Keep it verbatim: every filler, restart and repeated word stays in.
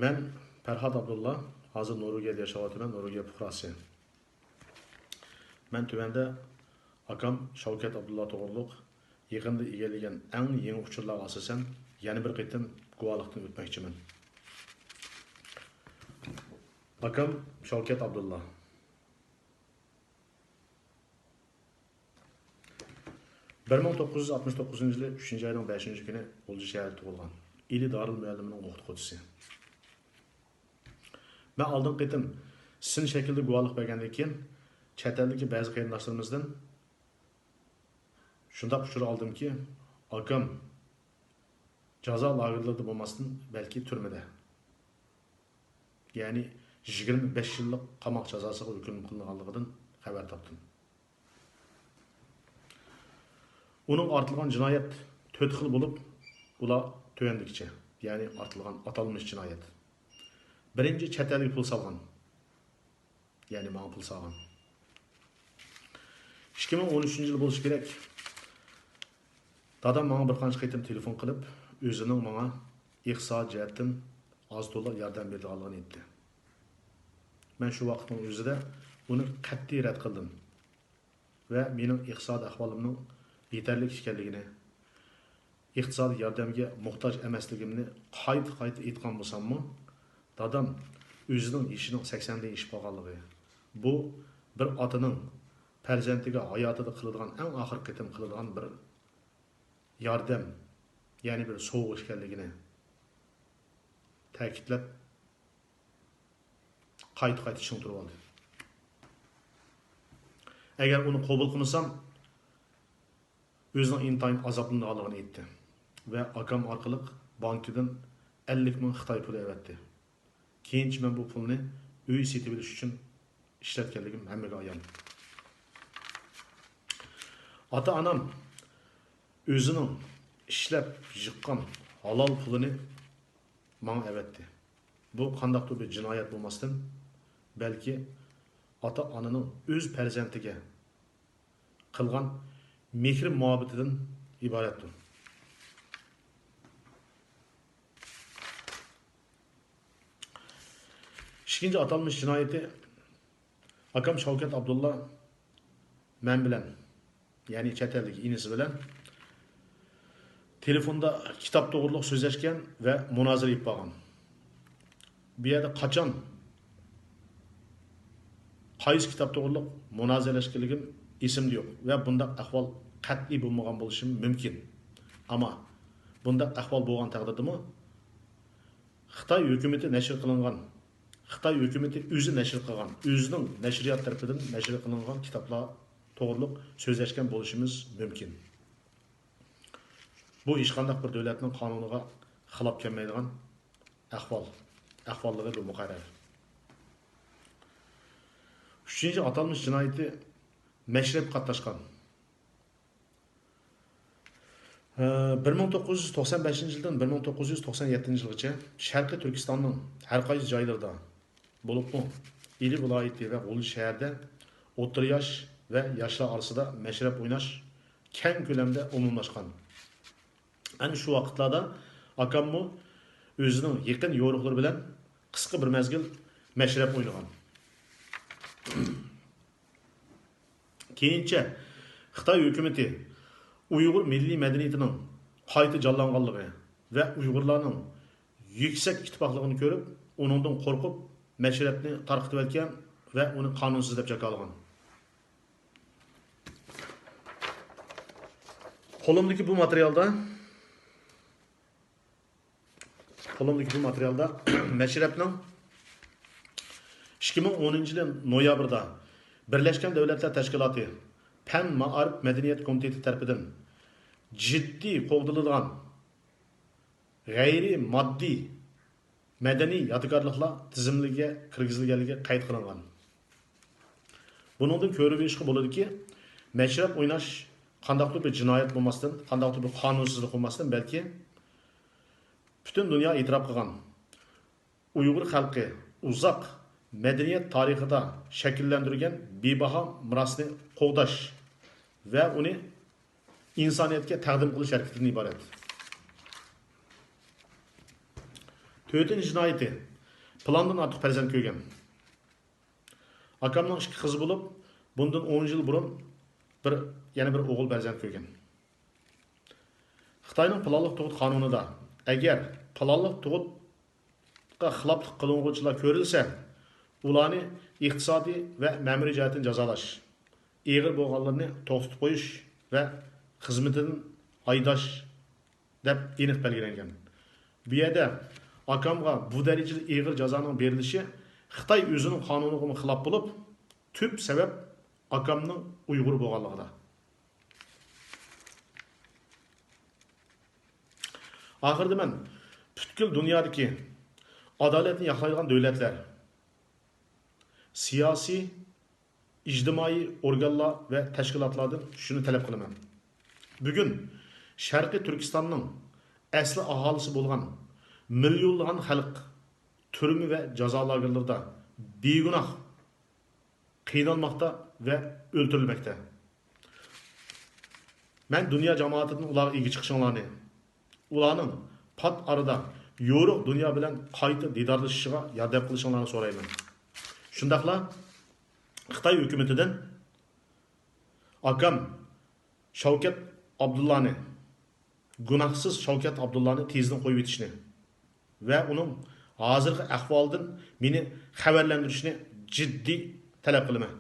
مەن پەرھات ئابدۇللا، ھازىر نورۋېگىيەدە ياشاۋاتىمەن، نورۋېگىيە پۇقراسى. مەن تۆۋەندە ئاكام شاۋكەت ئابدۇللا توغرۇلۇق يېقىندا ئىگىلىگەن ئەڭ يېڭى ئۇچۇرلارغا ئاساسەن، يەنە بىر قېتىم گۇۋاھلىقتىن ئۆتمەكچىمەن. ئاكام شاۋكەت ئابدۇللا. بىر مىڭ توققۇز يۈز ئاتمىش توققۇزىنچى يىلى ئۈچىنچى ئاينىڭ بەشىنچى كۈنى غۇلجا شەھىرىدە تۇغۇلغان. ئىلى دارىلمۇئەللىمىنىڭ ئوقۇتقۇچىسى. مەن ئالدىنقى قېتىم سىن شەكلىدە گۇۋاھلىق بەرگەندىن كېيىن، چەت ئەلدىكى بەزى قېرىنداشلىرىمىزدىن شۇنداق ئۇچۇر ئالدىمكى، ئاكام جازا لاگېرلىرىدا بولماستىن، بەلكى تۈرمىدە، يەنى يىگىرمە بەش يىللىق قاماق جازاسىغا ھۆكۈم قىلىنغانلىقىدىن خەۋەر تاپتىم. ئۇنىڭغا ئارتىلغان جىنايەت تۆت خىل بولۇپ، ئۇلار تۆۋەندىكىچە، يەنى ئارتىلغان ئاتالمىش جىنايەت. بىرىنچى، چەت ئەلگە پۇل سالغان، يەنى ماڭا پۇل سالغان. ئىككى مىڭ ئون ئۈچىنچى يىل بولۇشى كېرەك. دادام ماڭا بىر قانچە قېتىم تېلېفون قىلىپ، ئۆزىنىڭ ماڭا ئىقتىسادىي جەھەتتىن ئاز-تولا ياردەم بېرىدىغانلىقىنى ئېيتتى. مەن شۇ ۋاقىتنىڭ ئۆزىدە ئۇنى قەتئىي رەت قىلدىم ۋە مېنىڭ ئىقتىسادىي ئەھۋالىمنىڭ يېتەرلىك ئىكەنلىكىنى، ئىقتىسادىي ياردەمگە موھتاج ئەمەسلىكىمنى قايتا-قايتا ئېيتقان بولساممۇ، دادام ئۆزىنىڭ يېشىنىڭ سەكسەندىن ئېشىپ قالغانلىقى، بۇ بىر ئاتىنىڭ پەرزەنتىگە ھاياتىدا قىلىدىغان ئەڭ ئاخىرقى قېتىم قىلىدىغان بىر ياردەم، يەنى بىر سوۋغا ئىكەنلىكىنى تەكىتلەپ، قايتا-قايتا چىڭ تۇرۇۋالدى. ئەگەر ئۇنى قوبۇل قىلمىسام، ئۆزىنىڭ ئىنتايىن ئازابلىنىدىغانلىقىنى ئېيتتى ۋە ئاكام ئارقىلىق بانكىدىن ئەللىك مىڭ خىتاي پۇلى ئەۋەتتى. كېيىنچە مەن بۇ پۇلنى ئۆي سېتىۋېلىش ئۈچۈن ئىشلەتكەنلىكىم ھەممىگە ئايان. ئاتا-ئانام ئۆزىنىڭ ئىشلەپ يىغقان ھالال پۇلىنى ماڭا ئەۋەتتى. بۇ قانداقتۇر بىر جىنايەت بولماستىن، بەلكى ئاتا-ئانىنىڭ ئۆز پەرزەنتىگە قىلغان مېھرى-مۇھەببىتىدىن ئىبارەتتۇر. ئىككىنچى ئاتالمىش جىنايىتى، ئاكام شاۋكەت ئابدۇللا مەن بىلەن، يەنى چەت ئەلدىكى ئىنىسى بىلەن تېلېفوندا كىتاب توغرۇلۇق سۆزلەشكەن ۋە مۇنازىرە ئېلىپ بارغان. بۇ يەردە قاچان، قايسى كىتاب توغرۇلۇق مۇنازىرىلەشكەنلىكىم ئېسىمدە يوق ۋە بۇنداق ئەھۋال قەتئىي بولمىغان بولۇشى مۇمكىن. ئەمما بۇنداق ئەھۋال بولغان تەقدىردىمۇ، خىتاي ھۆكۈمىتى نەشر قىلىنغان، خىتاي ھۆكۈمىتى ئۆزى نەشر قىلغان، ئۆزىنىڭ نەشرىيات تەرىپىدىن نەشر قىلىنغان كىتابلار توغرۇلۇق سۆزلەشكەن بولۇشىمىز مۇمكىن. بۇ ھېچقانداق بىر دۆلەتنىڭ قانۇنىغا خىلاپ كەلمەيدىغان ئەھۋال، ئەھۋاللىقى بۇ مۇقەررەر. ئۈچىنچى ئاتالمىش جىنايىتى مەشرەپكە قاتناشقان. بىر مىڭ توققۇز يۈز توقسان بەشىنچى يىلدىن بىر مىڭ توققۇز يۈز توقسان يەتتىنچى يىلغىچە شەرقىي تۈركىستاننىڭ ھەر قايسى جايلىرىدا، بولۇپمۇ ئىلى ۋىلايىتى ۋە غۇلجا شەھىرىدە ئوتتۇرا ياش ۋە ياشلار ئارىسىدا مەشرەپ ئويناش كەڭ كۆلەمدە ئومۇملاشقان. ئەنە شۇ ۋاقىتلاردا ئاكاممۇ ئۆزىنىڭ يېقىن يورۇقلىرى بىلەن قىسقا بىر مەزگىل مەشرەپ ئوينىغان. كېيىنچە خىتاي ھۆكۈمىتى ئۇيغۇر مىللىي مەدەنىيىتىنىڭ قايتا جانلانغانلىقى ۋە ئۇيغۇرلارنىڭ يۈكسەك ئىتتىپاقلىقىنى كۆرۈپ، ئۇنىڭدىن قورقۇپ، مەشرەپنى تارقىتىۋەتكەن ۋە ئۇنى قانۇنسىز دەپ جاكارلىغان. قولۇمدىكى بۇ ماتېرىيالدا، قولۇمدىكى بۇ ماتېرىيالدا مەشرەپنىڭ ئىككى مىڭ ئونىنچى يىلى نويابىردا بىرلەشكەن دۆلەتلەر تەشكىلاتى پەن، مائارىپ، مەدەنىيەت كومىتېتى تەرىپىدىن جىددىي قوغدىلىدىغان غەيرىي ماددىي مەدەنىي يادىكارلىقلار تىزىملىكىگە كىرگۈزۈلگەنلىكى قەيت قىلىنغان. بۇنىڭدىن كۆرۈۋېلىشقا بولىدۇكى، مەشرەپ ئويناش قانداقتۇر بىر جىنايەت بولماستىن، قانداقتۇر بىر قانۇنسىزلىق بولماستىن، بەلكى پۈتۈن دۇنيا ئېتىراپ قىلغان ئۇيغۇر خەلقى ئۇزاق مەدەنىيەت تارىخىدا شەكىللەندۈرگەن بىباھا مىراسنى قوغداش ۋە ئۇنى ئىنسانىيەتكە تەقدىم قىلىش ھەرىكىتىدىن ئىبارەت. تۆتىنچى جىنايىتى، پىلاندىن ئارتۇق پەرزەنت كۆرگەن. ئاكامنىڭ ئىككى قىزى بولۇپ، بۇندىن ئون يىل بۇرۇن بىر، يەنە بىر ئوغۇل پەرزەنت كۆرگەن. خىتاينىڭ پىلانلىق تۇغۇت قانۇنىدا، ئەگەر پىلانلىق تۇغۇتقا خىلاپلىق قىلىنغۇچىلار كۆرۈلسە، ئۇلارنى ئىقتىسادىي ۋە مەمۇرىي جەھەتتىن جازالاش، ئېغىر بولغانلىرىنى توختىتىپ قويۇش ۋە خىزمىتىدىن ھايداش دەپ ئېنىق بەلگىلەنگەن. بۇ يەردە ئاكامغا بۇ دەرىجىدە ئېغىر جازانىڭ بېرىلىشى خىتاي ئۆزىنىڭ قانۇنىغىمۇ خىلاپ بولۇپ، تۈپ سەۋەب ئاكامنىڭ ئۇيغۇر بولغانلىقىدا. ئاخىرىدا مەن پۈتكۈل دۇنيادىكى ئادالەتنى ياقلايدىغان دۆلەتلەر، سىياسىي، ئىجتىمائىي ئورگانلار ۋە تەشكىلاتلاردىن شۇنى تەلەپ قىلىمەن. بۈگۈن شەرقىي تۈركىستاننىڭ ئەسلى ئاھالىسى بولغان مىليونلىغان خەلق تۈرمە ۋە جازا لاگېرلىرىدا بىگۇناھ قىينالماقتا ۋە ئۆلتۈرۈلمەكتە. مەن دۇنيا جامائىتىدىن ئۇلارغا ئىگە چىقىشىڭلارنى، ئۇلارنىڭ پات ئارىدا يورۇق دۇنيا بىلەن قايتا دىدارلىشىشىغا ياردەم قىلىشىڭلارنى سورايمەن. شۇنداقلا خىتاي ھۆكۈمىتىدىن ئاكام شاۋكەت ئابدۇللانى، گۇناھسىز شاۋكەت ئابدۇللانى تېزدىن قويۇۋېتىشنى ۋە ئۇنىڭ ھازىرقى ئەھۋالىدىن مېنى خەۋەرلەندۈرۈشنى جىددىي تەلەپ قىلىمەن.